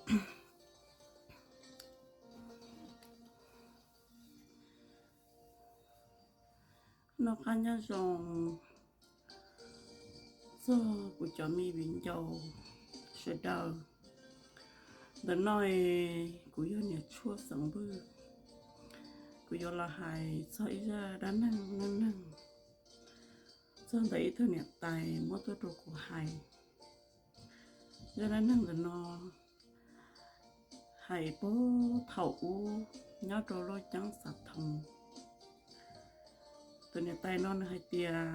Noj qab nyob zoo txog kuv cov me viv ncaus sawv daws. Ntawm no kuv yog niam tshuaj xeem Vwj, kuv yuav los hais txog ib zaj dab neeg neej neeg txog ntawm ib tug niam tais muab tuaj rau kuv hais. Zaj dab neeg ntawm no hais puag thaum ub nyob rau Loj Ceeb Xav Thoo. Tus niam tais no nws hais tias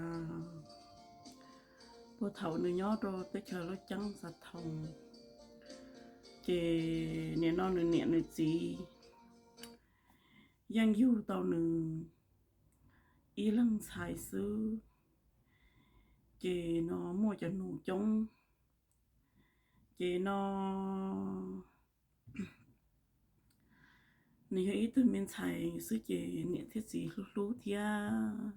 puag thaum nws nyob rau teb chaws Loj Ceeb Xav Thoo, ces nim no nws niam nws txiv yeej yug tau nws ib leeg ntxhais xwb, ces no muaj cov nus coob. Ces no nws yog ib tug me ntxhais xwb ces niam thiab txiv hlub hlub thiab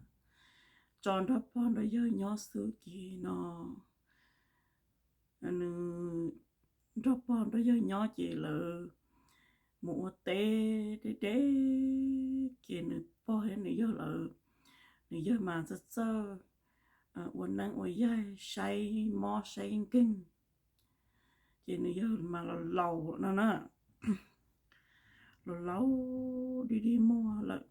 tso nrog pog nrog yawg nyob xwb ces no nws nrog pog nrog yawg nyob ces lawv mus ua teb deb deb, ces nws pog thiab nws yawg lawv, nws yawg mas txawj txawj ua neeb ua yaig saib mob saib nkeeg. Ces nws yawg mas los laus no na, los laus dig dig muag lawm,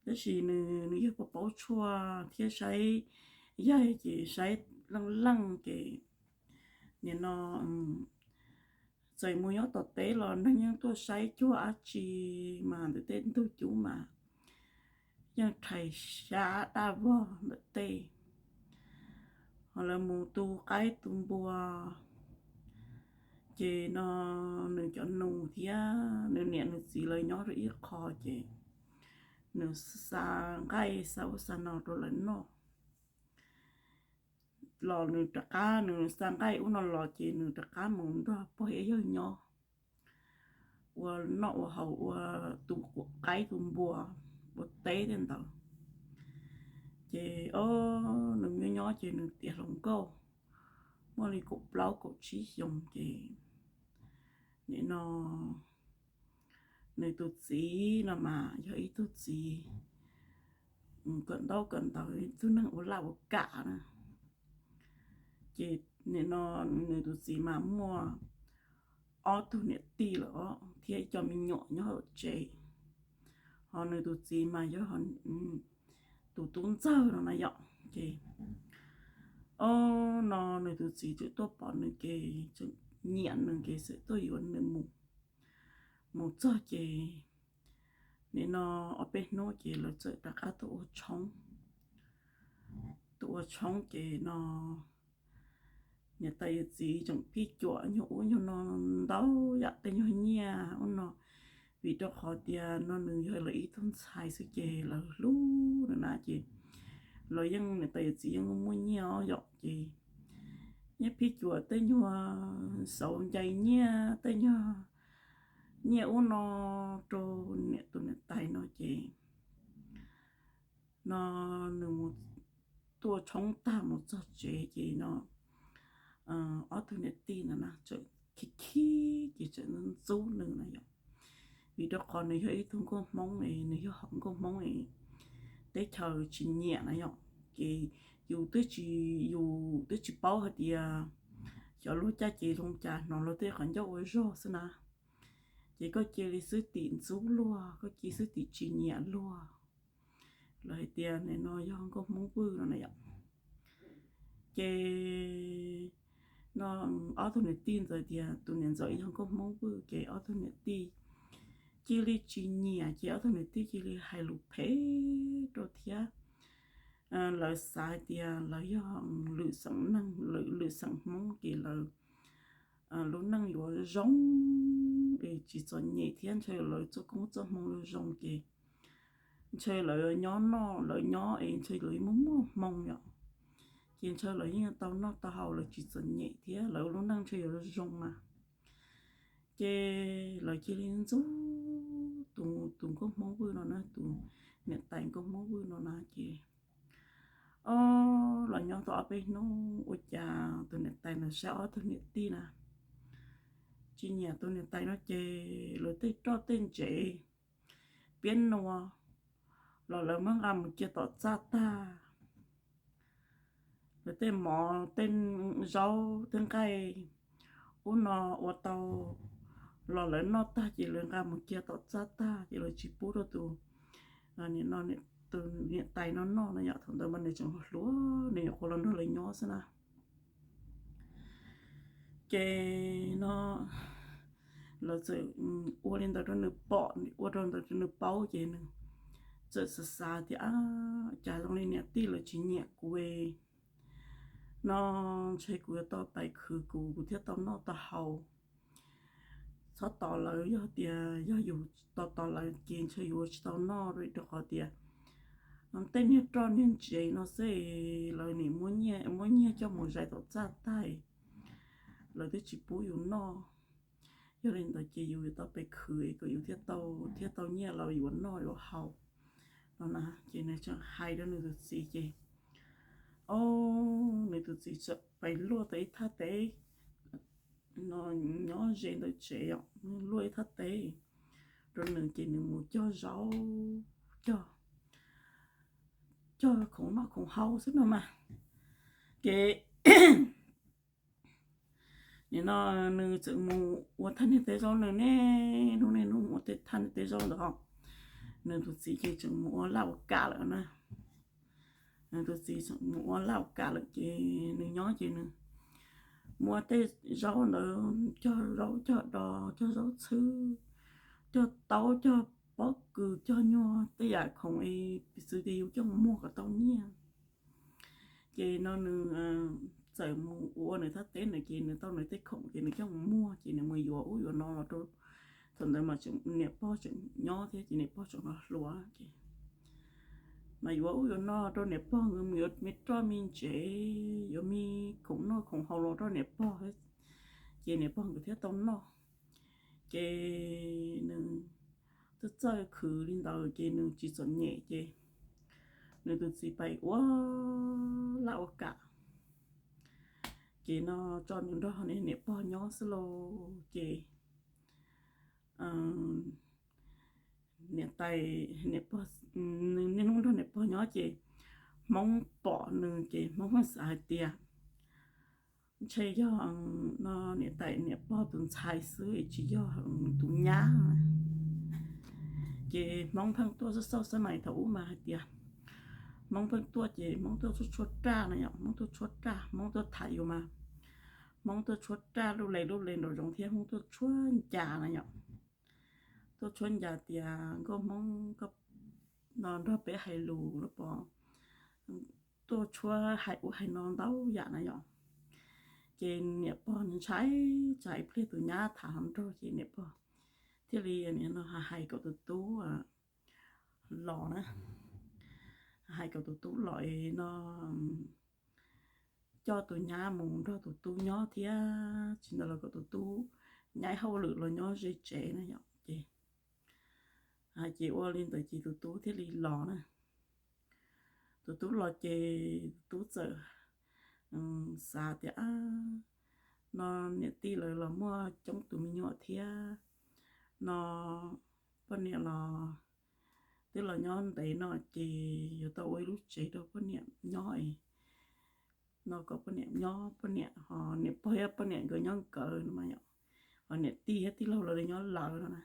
tab sis nws yawg paub paub tshuaj thiab saib yaig ces saib leej leej ces nim no txawm mus nyob tom teb los neeg yeej tuaj saib cuag dab tsi, mas ntawm tej ntug cub mas yeej rhais xyab daj vog ntawm tej. Ho lawv mus tu qaib tu npua, ces no nws cov nus thiab nws niam nws txiv lawv nyob rau ib qho ces nws xa nqaij xa ub xa no rau lawv noj. Los nws rov qab, nws xa nqaij ub no los ces nws rov qab mus nrog pog thiab yawg nyob ua noj ua haus, ua tu qaib tu npua, ua teb tej ntawd. Ces o, nws nyob nyob ces nws tiav hluas nkauj muaj li kaum plaub kaum tsib xyoos ces nim no nws tus txiv no mas yog ib tug txiv kawm ntaub kawm ntawv, ib tug neeg ua laj ua kam na. Ces nim no nws tus txiv mas muaj ob tug niam tij lawm os thiab ib co me nyuam nyob hauv tsev. Ho nws tus txiv mas yog tus tub ntxawg no na yom. Ces o, no nws tus txiv tseem tuaj pom nws ces tseem nyiam nws ces txawm tuaj yuav nws mus. Mus txog ces nim no ob peb hnub ces lawv txawm rov qab tuaj ua tshoob. Tuaj ua tshoob ces no niam tais yawm txiv tseem phij cuam nyuag ub nyuag no ntau yam tej nyuag nyiaj ub no, vim rau qhov tias no nws yog lawv ib tug ntxhais xwb ces lawv hlub nws na ces lawv yeej, niam tais yawm txiv yeej muaj nyiaj os yom ces yeej phij cuam tej nyuag xauv ncai nyiaj tej nyuag nyiaj ub no rau niam tus niam tais no ces no nws mus tuaj tshoob tag mus txog tsev ces no ob tug niam tij no na txawm khib khib ces txawm ntxub nws na yom. Vim rau qhov nws yog ib tug nkauj Hmoob es nws yog hom nkauj Hmoob es teb chaws tsis nyiam na yom. Ces yus twb tsis, yus twb tsis paub hais tias xyov luag caj ces zoo cas, hnov luag tej qhov ncauj ua zog xwb na. Ces koj cia li xwb tim ntxub luag, koj cia li xwb tim tsis nyiam luag. Lawv hais tias nim no yog nkauj Hmoob Vwj no na yom. Ces no ob tug niam tij ntxawm tias tus niam ntxawm yog nkauj Hmoob Vwj ces ob tug niam tij cia li tsis nyiam ces ob tug niam tij cia li hais lus phem rau thiab. Lawv xav hais tias lawv yog lwm xeem neeg, lwm xeem Hmoob ces lawv lub neej yuav zoo es tsis txom nyem thiab ntshe lawv txoj koob txoj hmoo yuav zoo ces ntshe lawv nyob noj lawv nyob es ntshe lawv muaj muaj hmoo yom. Ces ntshe lawv yeej tau noj tau haus lawv tsis txom nyem thiab lawv lub neej ntshe yuav zoo mas. Ces lawv cia li ntxub tus, tus nkauj Hmoob Vwj no na, tus niam tais nkauj Hmoob Vwj no na ces o, los nyob tau ob peb hnub ua cas tus niam tais ntawd saib ob tug niam tij na tsis nyiam tus niam tais no ces lawv tej roj tej ntsev, piab nua los lawv muab nqa mus cia tom txaj tag. Lawv tej mov tej zaub tej nqaij ub no ua tau los lawv noj tag ces lawv nqa mus cia tom txaj tag ces lawv tsis pub rau tus, nim no tus niam tais no noj no yom. Thaum ntawd mas nws tseem hluas hluas, nws nyuam qhuav los nrog lawv nyob xwb na. Ces no lawv txawm ua li ntawd rau nws pom, ua rau ntawd rau nws paub ces nws txawm xav xav tias, Ab, cas zoo li niam tij lawv tsis nyiam kuv no, ntshe kuv yuav tau pais khwv kuv, kuv thiaj tau noj tau haus. Txhob tos lawv, yog tias yog yus tos tos lawv ces ntshe yuav tsis tau noj li, rau qhov tias tej niag roj niag ntsev no xwb lawv nim muab nyiaj coj mus zais tom txaj tag, lawv twb tsis pub yus noj. Yog li ntawd ces yus yuav tau pais khwv kom yus thiaj tau, thiaj tau nyiaj los yuav noj yuav haus no na. Ces nws tseem hais rau nws tus txiv ces, o, nws tus txiv txawm pais luaj tau ib thaj teb no nyob ze ntawm tsev, luaj ib thaj teb rau nws ces nws mus cog zaub, cog, cog khoom noj khoom haus xwb no mas. Ces nim no nws txawm mus ua thaj niag teb zaub, nws niaj hnub niaj hnub mus ua thaj niag teb zaub ntawd os. Nws tus txiv ces tseem mus ua laj ua kam lawm na. Nws tus txiv tseem mus ua laj ua kam lawm ces nws nyob ces nws muab tej zaub ntawd cog zaub cog dos, cog zaub txhwb, cog taub, cog pob kws, cog nyuag tej yam khoom es piv txwv tias yus coj mus muag kom tau nyiaj. Ces no nws txawm mus ua nws thaj teb ntawd ces nws tau nws tej khoom ces nws coj mus muag ces nws mus yuav ub yuav no los rau, thaum ntawd mas niam pog tseem nyob thiab ces niam pog tseem hluas hluas ces mas yuav ub yuav no rau niam pog, nkawd mus yuav me roj me ntsev, yuav me khoom noj khoom haus los rau niam pog, ces niam pog nkawd thiaj tau noj. Ces nws txawj txawj khwv li ntawd ces nws tsis txom nyem ces nws tus txiv pais ua laj ua kam. Ces no tso nws nrog niam pog nyob xwb lauj. Ces niam tais, niam pog, nws niaj hnub nrog niam pog nyob ces Hmoob pom nws ces Hmoob pheej xav hais tias ntshe yog no niam tais niam pog tus ntxhais xwb tsis yog tus nyab. Ces Hmoob pheej tuaj xauj xauj xab mais thaum ub mas hais tias Hmoob pheej tuaj ces Hmoob tuaj tshuab tshuab raj na yom, Hmoob tuaj tshuab raj, Hmoob tuaj tham yus mas Hmoob tuaj tshuab raj lub le lub le nraum zoov thiab Hmoob tuaj tshuab ncas na yom. Tuaj tshuab ncas tias nkauj Hmoob no nrog peb hais lus los pom tuaj tshuab hais ub hais no ntau yam na yom. Ces niam pog ntshai, tsam ib pliag tus nyab tham hluas nraug ces niam pog thiaj li no hais kom tus tub los na, hais kom tus tub los no coj tus nyab mus nrog tus tub nyob thiab tsis ntawd los kom tus tub nyaib hauj lwm los nyob ze tsev na yom. Ces hais ces ua li ntawd ces tus tub thiaj li los na. Tus tub los ces tus tub txawm xav tias no niam tij lawv los muaj coob tus me nyuam thiab no poj niam los twb los nyob ntev no ces yuav tau ua ib lub tsev rau poj niam nyob no kom poj niam nyob, poj niam ho niam pog thiab poj niam nkawd nyob nkawd no mas yom, ho niam tij thiab tij laug lawv nyob lawv no na.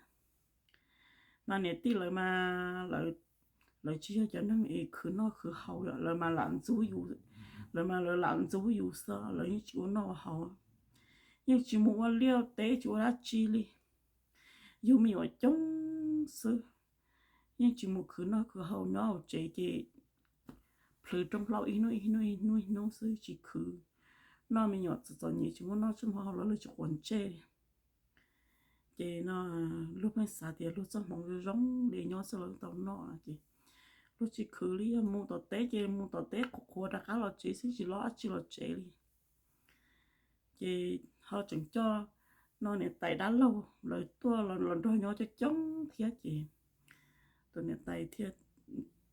Mas niam tij lawv mas lawv tsis yog cov neeg es khwv noj khwv haus yom, lawv mas lam ntxub yus, lawv mas lawv lam ntxub yus xwb, lawv yeej tsis ua noj ua haus, yeej tsis mus ua liaj teb tsis ua dab tsi li. Yug me nyuam coob xwb, yeej tsis mus khwv noj khwv haus nyob hauv tsev ces plhws rooj hlaub ib hnub ib hnub ib hnub ib hnub xwb tsis khwv. Noj me nyuam txom txom nyem tsis muaj noj tsis muaj haus los lawv tsis quav ntsej li. Ces no luag pheej xav tias luag txoj hmoov zoo zoo li nyob xwb los tau noj no ces luag tsis khwv li, yog mus tom teb ces mus tom teb qhuav qhuav rov qab los tsev xwb tsis los dab tsi los tsev li. Ces ho tseem coj no niam tais dab laug lawv tuaj los nrog nyob coob coob thiab ces tus niam tais thiaj,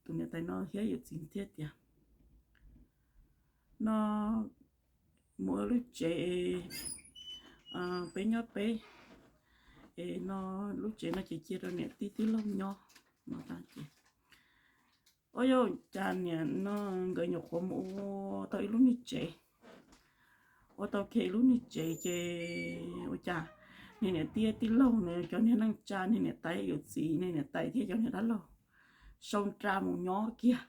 tus niam tais no thiab yawm txiv thiaj tias no mus ua lub tsev peb nyob peb, Es no lub tsev no ces cia rau niam tij tij laug nyob no tas ces, ua yog cas niam no nkawd nyuam qhuav mus ua tau ib lub niag tsev, ua tau kiag ib lub niag tsev ces ua cas niag niam tij tij laug no cov niag neej tsa, niag niam tais yawm txiv, niag niam tais thiab cov niag dab laug sau nra mus nyob kiag,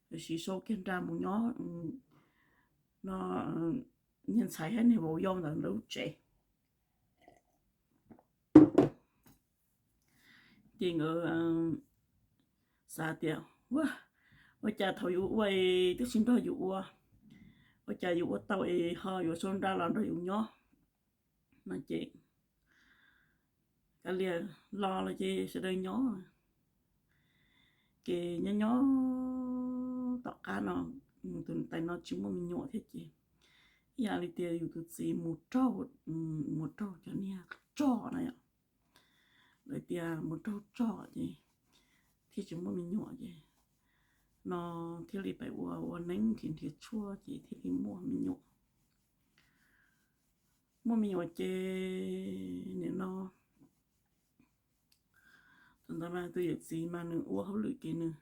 lawv siv sau kiag nra mus nyob no niag ntxhais thiab niag vauv yau ntawd lub tsev. Ces nkawd xav tias, ua, ua cas thaum yus ua twb tsis nrog yus ua, ua cas yus ua tau es ho yuav sau nra los nrog yus nyob no ces kav liam los los ces sawv daws nyob. Ces nyob nyob tom qab no tus niam tais no tsis muaj me nyuam thiab ces ib yam li tias yus tus txiv mus raug, mus raug cov niag rog na yom, lawv tias mus raug rog ces thiaj tsis muaj me nyuam ces no thiaj li pem ua ua neeb nrhiav nrhiav tshuaj ces thiaj li muaj me nyuam. Muaj me nyuam ces nim no thaum ntawd mas tus yawm txiv mas nws ua hauj lwm ces nws,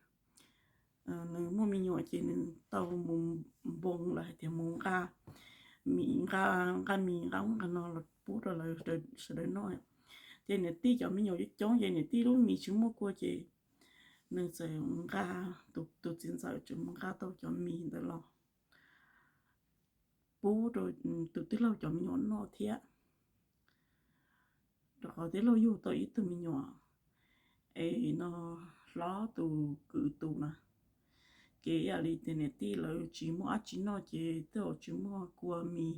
nws muaj me nyuam ces nws tau mus npoo lawv hais tias mus nqa mis, nqa, nqa mis nqa ub nqa no los pub rau lawv sawv daws noj. Ces niam tij cov me nyuam coob coob ces niam tij lub mis tsis muaj kua ces nws txawm nqa, tus txiv ntxawm tseem mus nqa tau cov mis ntawd los pub rau tus tij laug cov me nyuam noj thiab. Rau qhov tij laug yug tau ib tug me nyuam es no hlob tus kwv tus na, ces ib yam li tias niam tij lawv tsis muaj dab tsi noj ces tej zaum tsis muaj kua mis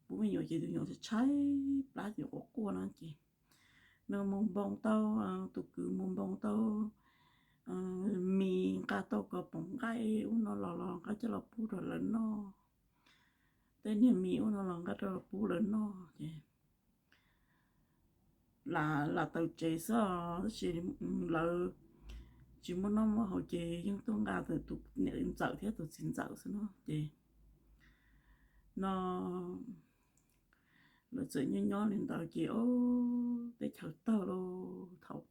pub me nyuam ces tus me nyuam tshaib plab ces quaj quaj no ces nws mus npoo tau, tus kwv mus npoo tau mis, nqa tau kom poom nqaij ub no los los nqa coj los pub rau lawv noj. Tej niag mis ub no los nqa rau los pub lawv noj ces lam, lam tawm tsev xwb tab sis lawv tsis muaj noj muaj haus ces yeej tuaj nqa tus niam ntxawm thiab tus txiv ntxawm xwb no ces no lawv txawm nyob nyob li ntawd ces teb chaws tawg lauj. Thaum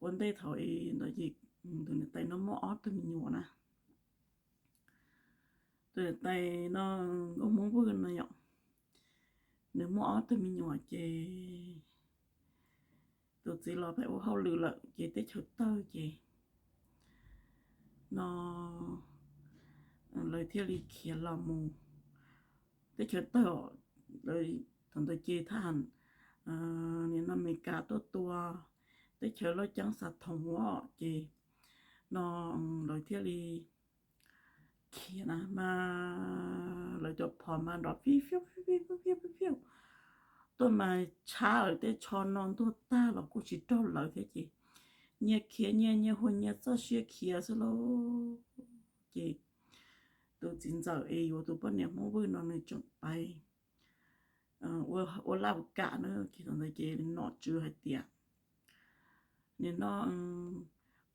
ua ntej thaum ntawd ces tus niam tais no muaj ob tug me nyuam na. Tus niam tais no nkauj Hmoob Vwj no yom, nws muaj ob tug me nyuam ces tus txiv los pem ua hauj lwm lawm ces teb chaws tawg ces no lawv thiaj li khiav los mus. Teb chaws tawg, thaum ntawd ces thab ham nim no Amelikas tuaj tua teb chaws Lauj Ceeb Xav Thoom os ces no lawv thiaj li khiav na mas lawv cov phom mas nrov fij fiuj fij fiuj tuaj mas tshab lawv tej tsho no ntuag tag los kuj tsis raug lawv thiab ces nyias khiav nyias, nyias huas nyias txoj sia khiav xwb lauj. Ces tus txiv ntxawm es yuav tus poj niam Hmoob Vwj no nws tseem pais ua laj ua kam na ces thaum ntawd ces nom tswv hais tias nim no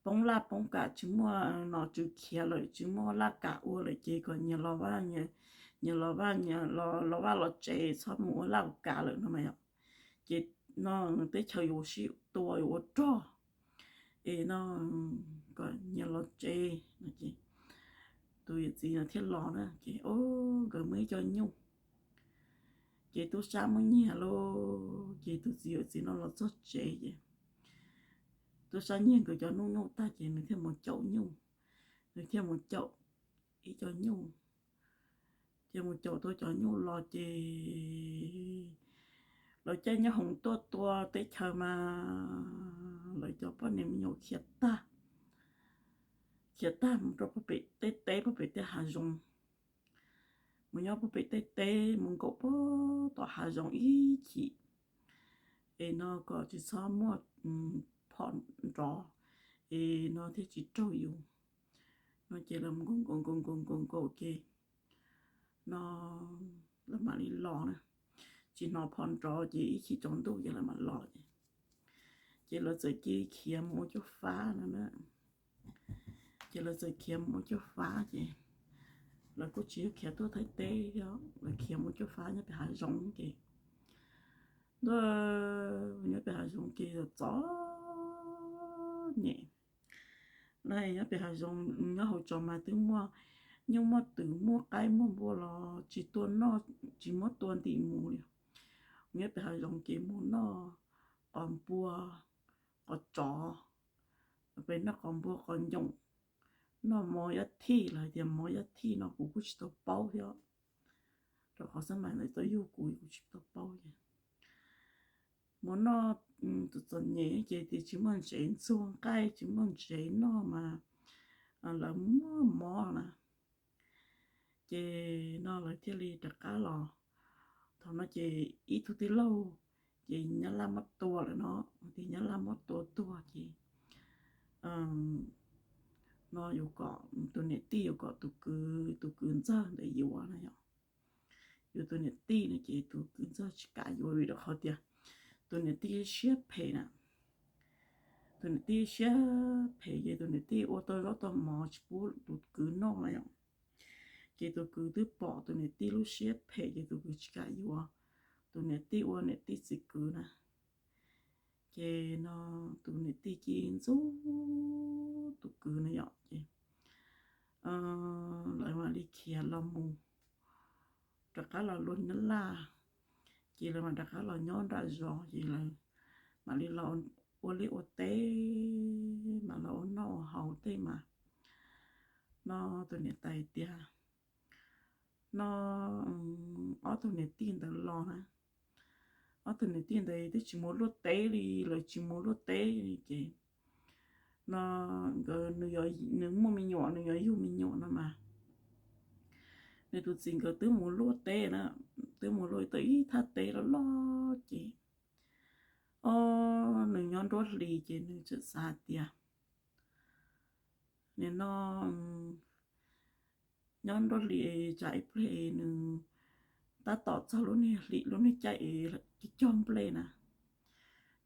poob laj poob kam tsis muaj, nom tswv khiav lawm tsis muaj laj kam ua lawm ces kom nyias los vaj, nyias los vaj, los vaj los tsev txhob mus ua laj ua kam lawm no mas yom. Ces no teb chaws yuav sib tua yuav ua rog es no kom nyias los tsev no ces tus yawm txiv no thiaj los na ces nkawd muaj ib co nyuj. Ces tub sab muab nyiag lauj, ces tus txiv yawm txiv no los txog tsev ces tub sab nyiag nkawd cov nyuj tag ces nws thiaj mus caum nyuj, nws thiaj mus caum ib co nyuj, ces mus caum tau cov nyuj los ces lawv caij nyob hoom tuaj tua teb chaws mas lawv cov poj niam me nyuam khiav tag, khiav tag mus rau puag pem tej teb puag pem tej hav zoov, mus nyob puag pem tej teb mus nkaum puag tom hav zoov ib chim es no kom tsis txhob muaj phom nrov es no thiaj tsis raug yus no ces lawv mus nkaum nkaum nkaum nkaum nkaum nkaum ces no lawv mam li los na, tsis hnov phom nrov ces ib chim tsaus ntuj ces lawv mam los ces, ces lawv txawm cia li khiav mus ua cuaj fab no na. Ces lawv txawm khiav mus ua cuaj fab ces lawv kuj tsis yog khiav tuaj Thaib teb, lawv khiav mus ua cuaj fab nyob pem hav zoov ces nyob pem hav zoov ces txom nyem. Nyob pem hav zoov, nyob hauv tsev mas twb muaj nyuj muaj twm muaj qaib muaj npua los tsis tua noj, tsis muab tua ntim mus li. Nyob pem hav zoov ces mus noj qos npua, qos tsov, pem noj qos npua qos ncoom, noj mov yab thij los hais tias mov yab thij no kuv kuj tsis tau paub thiab, rau qhov xab mais ntawd tau yug kuv, kuv tsis tau paub li. Mus noj, tus txom nyem ces tias tsis muaj ntsev ntxuag nqaij, tsis muaj ntsev noj mas lawv muab mov na. Ces no lawv thiaj li rov qab los. Thaum no ces ib tug tij laug ces nyab laj muab tua lawm no, tias nyab laj muab tua tuag ces no yuav kom tus niam tij yuav kom tus kwv, tus kwv ntxawg ntawd yuav no yom. Yuav tus niam tij no ces tus kwv ntxawg tsis kam yuav vim rau qhov tias tus niam tij siab phem na. Tus niam tij siab phem ces tus niam tij ua tau zaub tau mov tsis pub tus kwv noj no yom. Ces tus kwv twb pom tus niam tij lub siab phem ces tus kwv tsis kam yuav tus niam tij ua niam tij txiv kwv na. Ces no tus niam tij cia li ntxub tus kwv no yom. Ces lawv mam li khiav los mus, rov qab los luag nyab laj, ces lawv mam rov qab los nyob nram zos ces lawv mam li los ua liaj ua teb, mam los ua noj ua haus tej mas. No tus niam tais tias, no ob tug niam tij ntawd los na, ob tug niam tij ntawd twb tsis mus luaj teb li, lawv tsis mus luaj teb li ces no nkawd, nws muaj me nyuam, nws yuav yug me nyuam no mas, nws tus txiv nkawd twb mus luaj teb na, twb mus luaj tau ib thaj teb loj loj ces, o, nws nyob nruab hlis ces nws txawm xav hais tias, nim no nyob nruab hlis tsam ib pliag nws tab tom txog lub niag hlis lub niag caij es cog nplej na,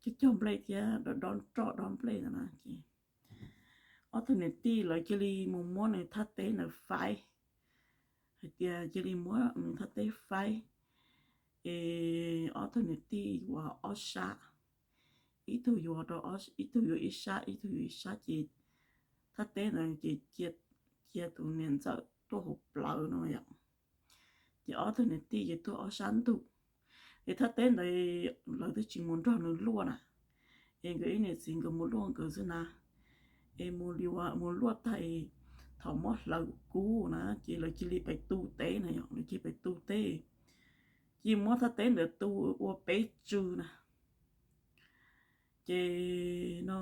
cog cog nplej thiab dob dob roj dob nplej na ces ob tug niam tij lawv cia li mus muab nws thaj teb ntawd faib, hais tias cia li muab nws thaj teb faib, es ob tug niam tij yuav ob sab, ib tug yuav rau, ib tug yuav ib sab, ib tug yuav ib sab ces thaj teb ntawd ces cia tus niam ntxawm tuaj hauv plawv no yom. Ces ob tug niam tij ces tuaj ob sab ntug. Es thaj teb ntawd lawv twb tsis mus nrog nws luaj na, es nkawd ib niam txiv nkawd mus luaj nkawd xwb na. Es mus li mus luaj tag, thaum muab hlawv kub na ces lawv cia li pem tu teb na yom, lawv cia li pem tu teb, cia li muab thaj teb ntawd tu ua peb tsw na. Ces no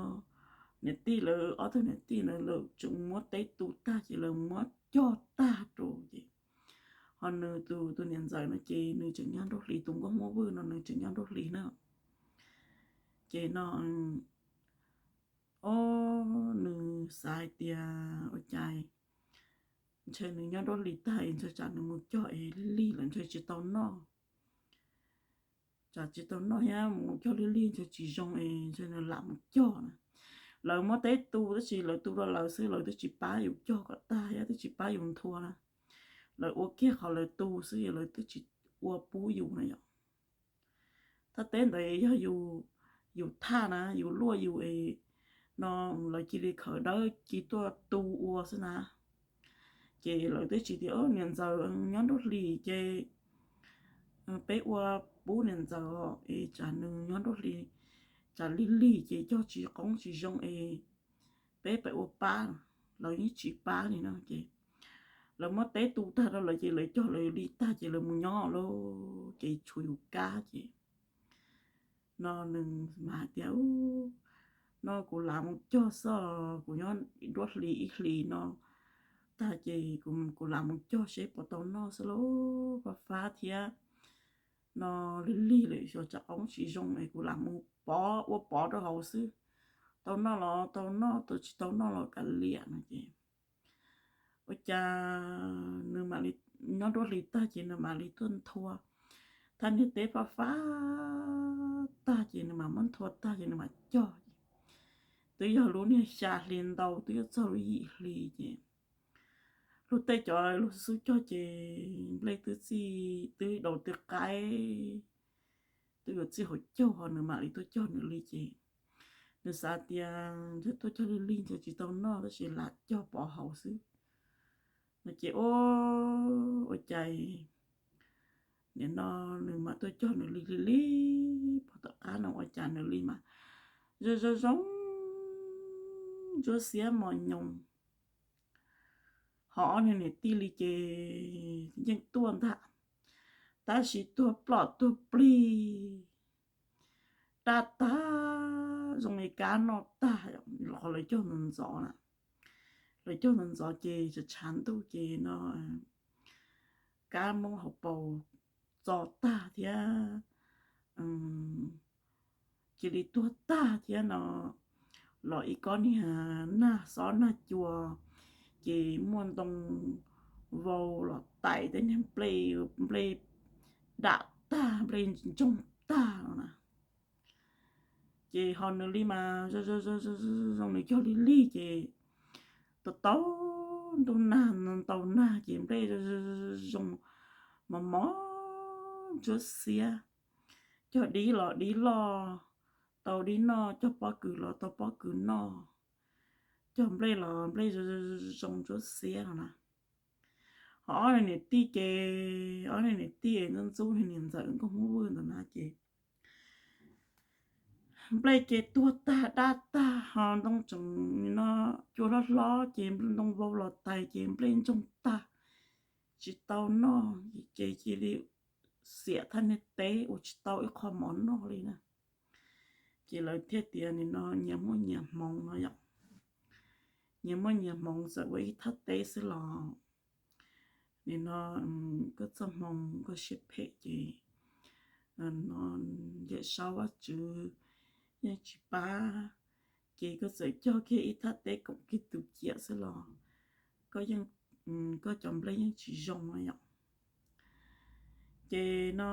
niam tij lawv, ob tug niam tij ntawd lawv tseem muab teb tu tag ces lawv muab cog tag rau ces, ho nws tus, tus niam ntxawm no ces nws tseem nyob nruab hlis, tus nkauj Hmoob Vwj no nws tseem nyob nruab hlis na. Ces no, o, nws xav hais tias ua cas ntshe nws nyob nruab hlis tag es ntshe tsam nws mus cog es lig lig lawm ntshe tsis tau noj, tsam tsis tau noj thiab mus cog lig lig ntshe tsis zoo es ntshe nws lam mus cog na. Lawv muab teb tu tab sis lawv tu rau lawv xwb, lawv twb tsis pab yus cog kom tag thiab twb tsis pab yus nthua na. Lawv ua kiag qhov lawv tu xwb, lawv twb tsis ua pub yus na yom. Thaj teb ntawd yog yus thaj na, yus luaj yus es no lawv cia li khawm dawb cia li tuaj tu ua xwb na. Ces lawv twb tsis tias niam ntxawm nyob nruab hlis ces peb ua pub niam ntxawm es tsam nws nyob nruab hlis, tsam lig lig ces cog tsis qoob tsis zoo es peb pem ua pab, lawv yeej tsis pab li no ces lawv muab teb tu tag rau lawv ces lawv cog lawv li tag ces lawv mus nyob lawm ces tshuav yus kab ces no nws mas hais tias, no kuv lam mus cog xwb, kuv nyob nruab hlis ib hlis no tag ces kuv lam mus cog seb puas tau noj xwb lauj, fab fab thiab no lig lig lawm xyov tsam qoob tsis zoo es kuv lam mus pov ua pov rau hauv xwb, tau noj los tau noj, tsis tau noj los kav liam no ces ua cas nws mam li nyob nruab hlis tag ces nws mam li tuaj nthua thaj niag teb fab fab tag ces nws mam muab nthua tag ces nws mam cog ces twb yog lub niag xya hli ntau twb yuav txog lub yim hli ces luag tej cov luag xub cog ces nplej twb txij twb daus twb qaib, twb yuav txij hauv caug ho nws mam li tuaj cog nws li ces nws xav tias ntshe tuaj cog lig lig ntshe tsis tau noj tab sis lam cog pov haum xwb no ces ua cas nim no nws mam tuaj cog nws li lig lig pog tom qab no ua cas nws li mas zoo zoo zoo ntsuab xiab mos nyoos. Ho ob niag niam tij li ces yeej tuaj ntag, tab sis tuag ploj tuag plig, daj tag zoo li kab noj tag, qhov lawv cog ntxov ntxov na, lawv cog ntxov ntxov ces tshav tshav ntuj ces no kab muab hauv paus txo tag thiab cia li tuag tag thiab no los ib kob niag nag xob nag cua ces muaj ntoo vau los tais tej niag nplej, nplej dam tag nplej ntsoog tag no na. Ces ho nws li mas zoo zoo nws cog lig lig ces tau tau ntuj nag ntau nag ces nplej zoo zoo mos mos ntsuab xiab, cog dib los dib loj tau dib noj, cog pob kws los tau pob kws noj, cog nplej los nplej zoo zoo ntsuab xiab no na. Ho ob niag niam tij ces ob niag niam tij ntxub ntxub niag niam ntxawm nkauj Hmoob Vwj ntawd na ces nplej ces tuag tag dab tag ho ntoo tseem no cua hlob hlob ces ntoo vau los tais ces nplej ntsoog tag tsis tau noj ces cia li xiam thaj niag teb ua tsis tau ib qho mov noj li na. Ces lawv thiaj tias nim no nyias muaj nyias hmoov no yom, nyias muaj nyias hmoov txawm ua ib thaj teb xwb los nim no koj txoj hmoov koj siab phem ces no Yawm Saub Vajtswv yeej tsis pab, ces koj txawm cog kiag ib thaj teb koom kiag tus ciam xwb los koj yeej, koj cov nplej yeej tsis zoo no yom. Ces no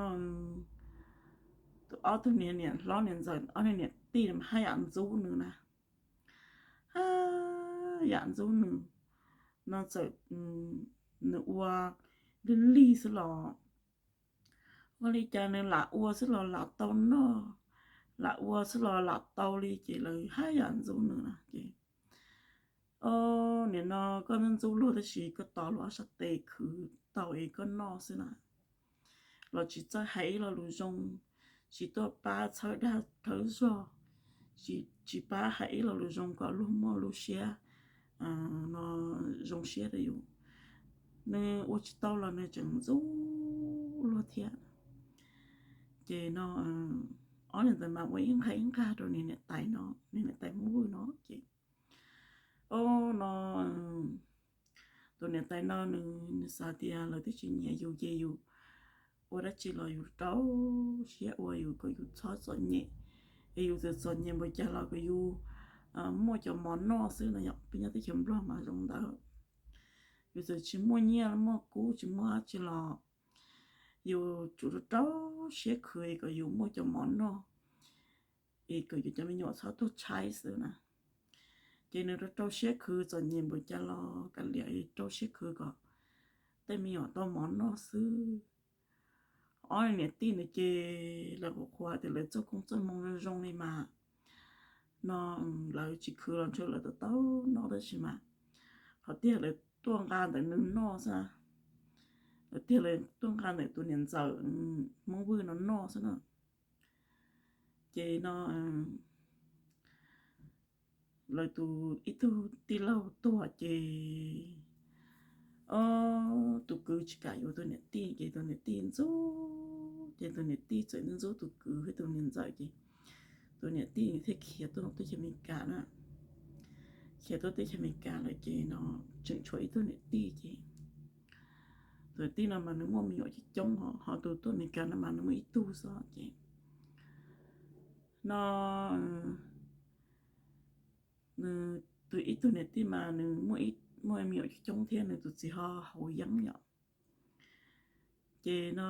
tus ob tug niam hlob niam ntxawm ob niag niam tij haj yam ntxub nws na, haj yam ntxub nws no txawm nws ua lig lig xwb los ua li cas nws lam ua xwb los lam tau noj, lam ua xwb los lam tau li ces lawv haj yam ntxub nws na ces o, nim no koj ntxub luag tab sis koj tos luag ob sab tes khwv tau es koj noj xwb na, los tsis txawj hais ib lo lus zoo, tsis tuaj pab txhawb dag rhawb zog, tsis pab hais ib lo lus zoo kom luag muaj lub siab no zoo siab rau yus. Nws ua tsis tau los nws tseem ntxub luag thiab. Ces no ob niag ntawd mas ua ib nqag ib nqag rau niag niam tais no, niag niam tais Hmoob Vwj no ces o no tus niam tais no nws, nws xav tias lawv twb tsis nyiam yus ces yus ua dab tsi los yus rau siab ua yus kom yus txhob txom nyem, es yus txawm txom nyem npaum cas los kom yus muaj cov mov noj xwb no yom. Peb nyob teb chaws Nplog mas zoo ntawd, yus txawm tsis muaj nyiaj muaj kub tsis muaj dab tsi los yus tsum rau rau siab khwv kom yus muaj cov mov noj es kom yus cov me nyuam txhob tuag tshaib xwb na. Ces nws rau rau siab khwv txom nyem npaum cas los kav liam rau siab khwv kom tej me nyuam tau mov noj xwb. Ob niam tij ntawd ces lawv qhuas qhuas tias lawv txoj koob txoj hmoov zoo zoo li mas no lawv tsis khwv los ntshe lawv tau tau noj tab sis mas qhov tiag lawv tuaj nqa ntawm nws noj xwb, lawv tiag lawv tuaj nqa ntawm tus niam ntxawm Hmoob Vwj no noj xwb na. Ces no lawv tus ib tug tij laug tuag ces o tus kwv tsis kam yuav tus niam tij ces tus niam tij ntxub, ces tus niam tij txawm ntxub tus kwv thiab tus niam ntxawm ces tus niam tij thiaj khiav tuaj teb chaws Amelikas na. Khiav tuaj teb chaws Amelikas lawm ces no tseem tshuav ib tug niam tij ces tus niam tij no mas nws muaj me nyuam coob coob ho, ho tus tuaj Amelikas no mas nws muaj ib tug xwb ces no nws tus ib tug niam tij mas nws muaj me nyuam coob coob thiab nws tus txiv ho haus yeeb yom. Ces no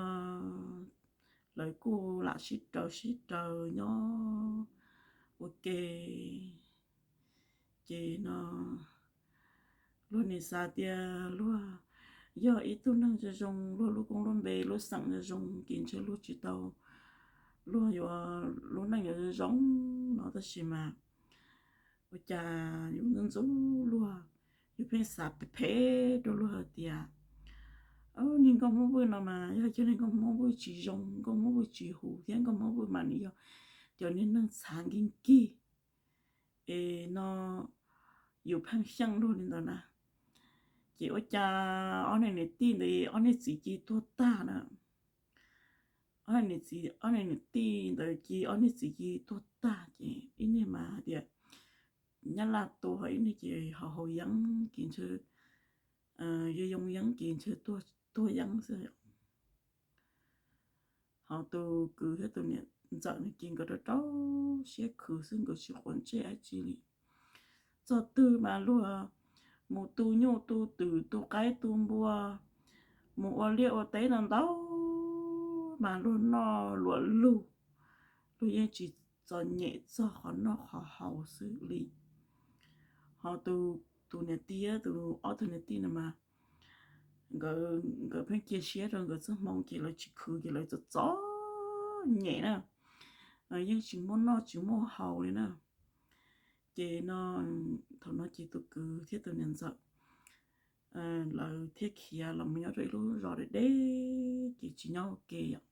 lawv kuj lam sib raws sib raws nyob ua ke. Ces no luag nim xav tias luag yog ib tug neeg zoo zoo, luag lub koob lub npe lub xeem zoo zoo ces ntshe luag tsis tau luag yuav, lub neej yuav zoo no tab sis mas ua cas yus ntxub ntxub luag, yus pheej xav phem phem rau luag hais tias, niag nkauj Hmoob Vwj no mas yog cov niag nkauj Hmoob Vwj tsis zoo, nkauj Hmoob Vwj tsis huv thiab nkauj Hmoob Vwj mas nws yog cov niag neeg txhav nkig nkig es no, yus pheej xyeej luag li ntawd na. Ces ua cas ob niag niam tij ntawd ob niag txiv ci tuag tag na. Ob niag niam txiv, ob niag niam tij ntawd ci ob niag txiv ci tuag tag ces ib niag mas hais tias Nyab Laj tua, ho ib niag ces ho haus yeeb ces ntshe, yog yoo yeeb ces ntshe tuag yeeb xwb. Ho tus kwv thiab tus niam ntxawm no ces nkawd rau rau siab khwv xwb, nkawd tsis quav ntsej dab tsi li. Txog twg mas luag mus tu nyuj tu twm tu qaib tu npua, mus ua liaj ua teb no ntau mas luag noj luam lug, luag yeej tsis txom nyem txog qhov noj qhov haus xwb li. Ho tus niam tij, tus ob tug niam tij no mas nkawd pheej cia siab rau nkawd txoj hmoo ces lawv tsis khwv ces lawv txom txom nyem na, yeej tsis muaj noj tsis muaj haus li na. Ces no, thaum no ces tus kwv thiab tus niam ntxawm lawv thiaj khiav los mus nyob rau ib lub zos deb deb ces tsis nyob ua ke yom.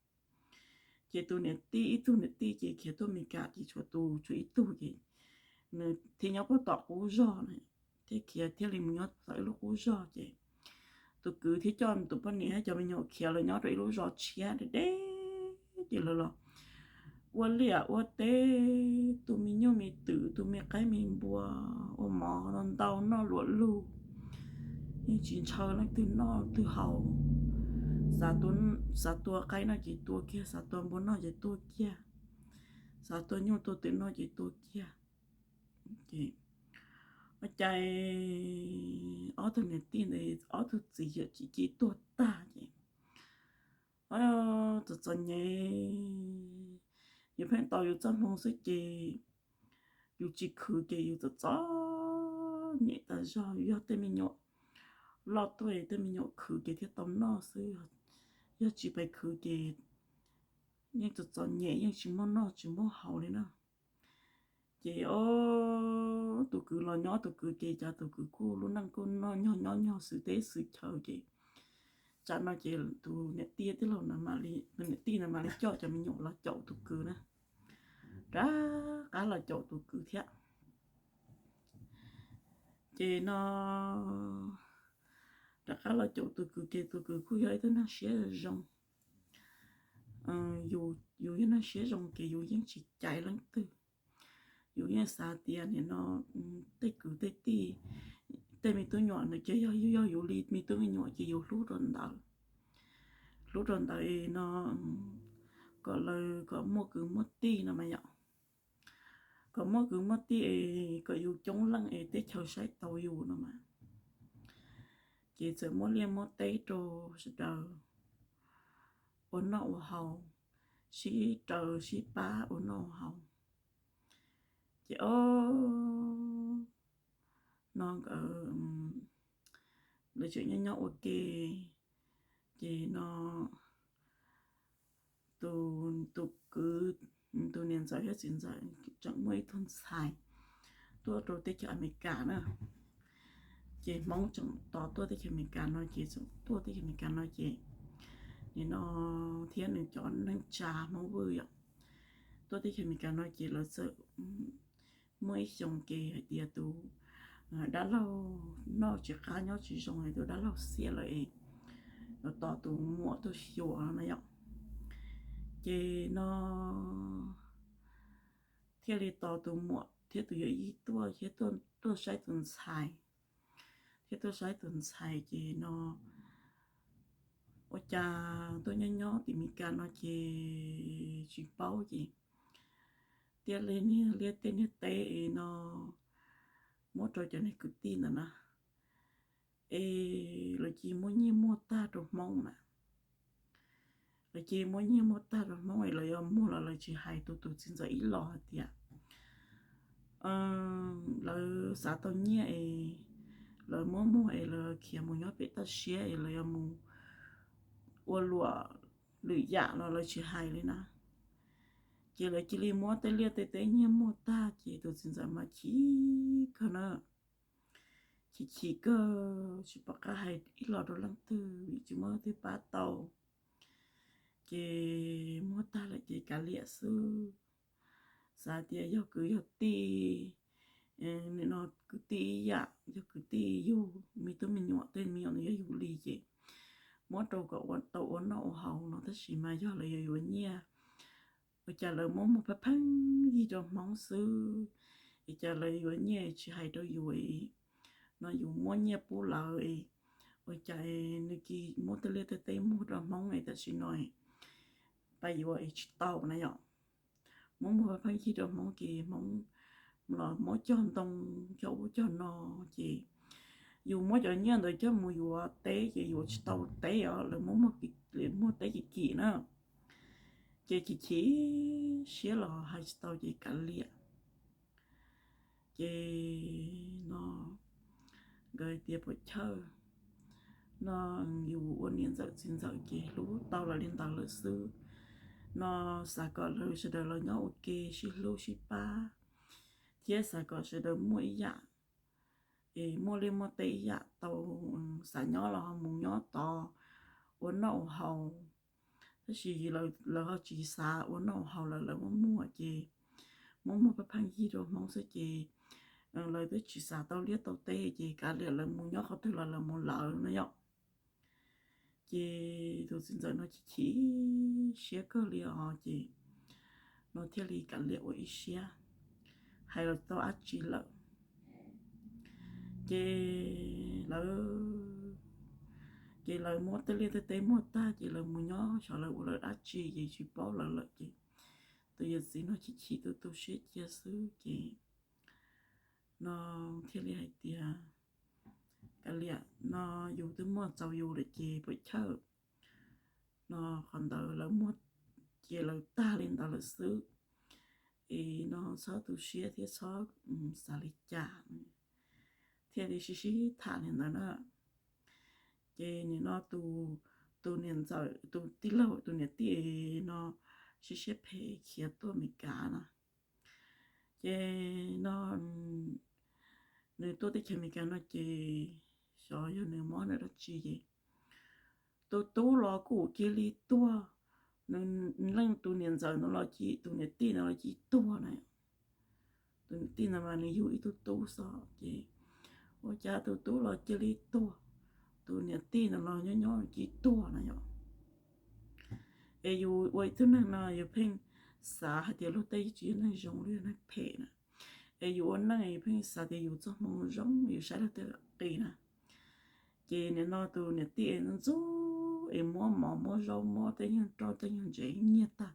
Ces tus niam tij, ib tug niam tij ces khiav tuaj Amelikas ces tshuav tus, tshuav ib tug ces nws thiaj nyob puag tom qub zog na, thiaj khiav thiaj li mus nyob tom ib lub qub zog ces tus kwv thiaj coj tus poj niam thiab cov me nyuam khiav los nyob rau ib lub zos tshiab deb deb ces lawv los ua liaj ua teb, tu me nyuj me twm, tu me qaib me npua, ua mov no ntau noj luam lug, yeej tsis ntshaw leej twg noj twg haus. Xav tua qaib no ces tua kiag, xav tua npua no ces tua kiag, xav tua nyuj tua twm no ces tua kiag. Ces ua cas ob tug niam tij ntawd ob tug txiv yawm ci ci tuag tag ces txom txom nyem, yus pheej tos yus txoj hmoo xwb ces yus tsis khwv ces yus txom txom nyem tas zog. Yog tej me nyuam loj tuaj, tej me nyuam khwv ces thiaj tau noj xwb, yog tsis pais khwv ces yeej txom txom nyem, yeej tsis muaj noj tsis muaj haus li na. Ces tus kwv los nyob tus kwv ces cas tus kwv kuj lub neej kuj noj nyog nyob nyog xwm teb xwm chaw ces tsam no ces tus niam tij tij laug, tus niam tij no mam li coj cov me nyuam los caum tus kwv na, rov qab los caum tus kwv thiab. Ces no rov qab los caum tus kwv ces tus kwv kuj yog ib tug neeg siab zoo. Yus yog neeg siab zoo ces yus yeej tsis cais leej twg. Yus yeej xav tias nim no tej kwv tej tij, tej me tub nyuam no ces yog yus, yog yus li me tub me nyuam ces yus hlub rau ntawd, hlub rau ntawd no kom lawv kom muaj kwv muaj tij no mas yom, kom muaj kwv muaj tij es kom yus coob leej es teb chaws saib taus yus no mas. Ces txawm muab liaj muab teb rau sawv daws ua noj ua haus, sib raws sib pab ua noj ua haus. Ces o no nkawd lawv tseem nyob nyob ua ke. Ces no tus, tus kwv, tus niam ntxawm thiab txiv ntxawm tseem muaj ib tug ntxhais tuaj rau teb chaws Amelikas na. Ces Hmoob tseem tos tuaj teb chaws Amelikas no ces tseem tuaj teb chaws Amelikas no ces nim no thiab nws cov neej tsa Hmoob Vwj yom, tuaj teb chaws Amelikas no ces lawv txawm muaj ib xyoo ces hais tias tus dab laug noj tsis qab nyob tsis zoo es tus dab laug xiam lawm es los tos tus muam tuaj xyuas no na yom. Ces no thiaj li tos tus muam thiab tus yawm yij tuaj thiab tuaj saib tus ntxhais, thiab tuaj saib tus ntxhais ces no ua cas tuaj nyob nyob tim Meskas no ces tsis paub ces thiaj li niag liaj tej niag teb es no muab rau cov niag kwv tij ntawd na, es lawv cia muab nyiaj muag tag rau Hmoob na. Lawv cia muab nyiaj muag tag rau Hmoob es lawv yuav muag los lawv tsis hais tus, tus txiv ntxawm ib los hais tias lawv xav tau nyiaj es lawv muab muag es lawv khiav mus nyob pem toj siab es lawv yuav mus ua luam lwm yam los lawv tsis hais li na. Ces lawv cia li muab tej liaj tej teb nyiag muag tag ces tus txiv ntxawm mas chim kawg na, chim chim kawg tsis pom qab hais ib los rau leej twg vim tsis muaj leej twg pab tau. Ces muag tag lawm ces kav liam xwb, xav tias yog kwv yog tij, nim no kwv tij ib yam, yog kwv tij yug me tub me nyuam tej me nyuam no yog yus li ces muab rau kom tau ua noj ua haus no tab sis mas yog lawv yuav yuav nyiaj, ua cas lawv muab muag pheej pheej yig rau Hmoob xwb, es cas lawv yuav nyiaj tsis hais rau yus, no yus muab nyiaj pub lawv, ua cas nws cia muab tej liaj tej teb muag rau Hmoob tam sim no pab yuav tsis tau na yom. Muab muag pheej pheej yig rau Hmoob ces Hmoob los muab cog ntoo cog ub cog no, ces yus muab cov nyiaj ntawd coj mus yuav teb ces yuav tsis tau teb os, lawv muab muag teb kim kim na. Ces chim chim siab los hais tsis tau ces kav liam. Ces no nkawd tias puas chawj, no yus ua niam ntxawm txiv ntxawm ces hlub tau lawv li ntawd lawm xwb, no xav kom lawv sawv daws los nyob ua ke sib hlub sib pab, thiab xav kom sawv daws muaj ib yam, es muaj liaj muaj teb ib yam tau, xav nyob los ho mus nyob tod ua noj ua haus. Tab sis lawv ho tsis xav ua noj ua haus lawm, lawv muab muag ces muab muag pheej pheej yig rau Hmoob xwb ces lawv twb tsis xav tau liaj tau teb ces kav liam lawv mus nyob qhov twg los lawv mus lawv no yom. Ces tus txiv ntxawm no chim chim siab kawg li os ces no thiaj li kav liam ua ib siab, hais los tau dab tsi lawm. Ces lawv, ces lawv muab tej liaj tej teb muag tag ces lawv mus nyob xyov lawv ua lawv dab tsi ces tsis paub lawv lawm ces tus yawm txiv no chim chim tu tu siab cia xwb ces no thiaj li hais tias kav liam, no yus twb muaj txaus yus lawm ces puas chawj, no qhov ntawd lawv muag ces lawv tag li ntawd lawm xwb, es no txhob tu siab thiab txhob xav li cas, thiaj li sib sib tham li ntawd na. Ces nim no tus niam ntxawm tus tij laug tus niam tij no sib siab phem khiav tuaj Amelikas no. Ces no nws tuaj teb chaws Amelikas no ces xyov yog nws mob nws dab tsi ces tus tub los kuj cia li tuag, nws leej tus niam ntxawm no los cia, tus niam tij no los cia li tuag na. Tus niam tij no mas nws yug ib tug tub xwb ces ua cas tus tub los cia li tuag, tus niam tij no los nyob nyob cia li tuag na yom. Es yus ua ib tug neeg no yus pheej xav hais tias luag tej tsis yog neeg zoo, luag yog neeg phem na. Es yus ua neej yus pheej xav tias yus txoj hmoo zoo, yus saib luag tej qis na. Ces nim no tus niam tij ntxub es muab mov muab zaub muab tej nyuag roj tej nyuag ntsev nyiag tag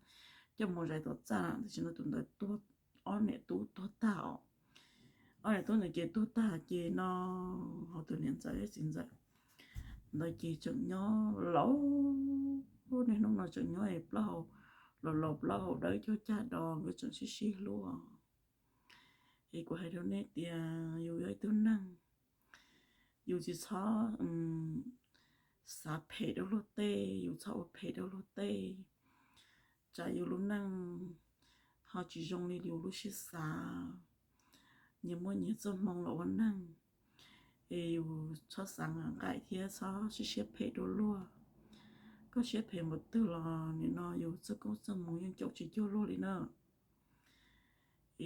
coj mus zais tom txaj na, tam sim no tus ntawd tuag, ob niam tub tuag tag os. Ob niam tub ntawd ces tuag tag ces no ho tus niam ntxawm thiab txiv ntxawm ntawd ces tseem nyob laus, niaj hnub no tseem nyob es plaub hau, laus laus plaub hau dawb cuag cag do, nkawd tseem sib sib hlub. Es kuv hais rau nej tias yus yog ib tug neeg, yus tsis txhob xav phem rau luag tej, yus txhob ua phem rau luag tej, tsam yus lub neej ho tsis zoo li yus lub siab xav. Nyias muaj nyias txoj hmoo los ua neeg, es yus txhob xav nqaim thiab txhob sib siab phem rau luag. Koj siab phem npaum twg los nim no yus txoj koob txoj hmoo yeej caum tsis cuag luag li na.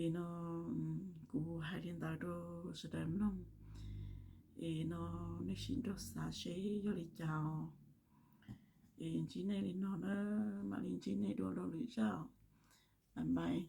Es no kuv hais li ntawd rau sawv daws mloog. Es no nej sim nrog xav seb yog li cas, es ntsib nej li no na, mam li ntsib nej dua rau lwm zaj. Bye bye.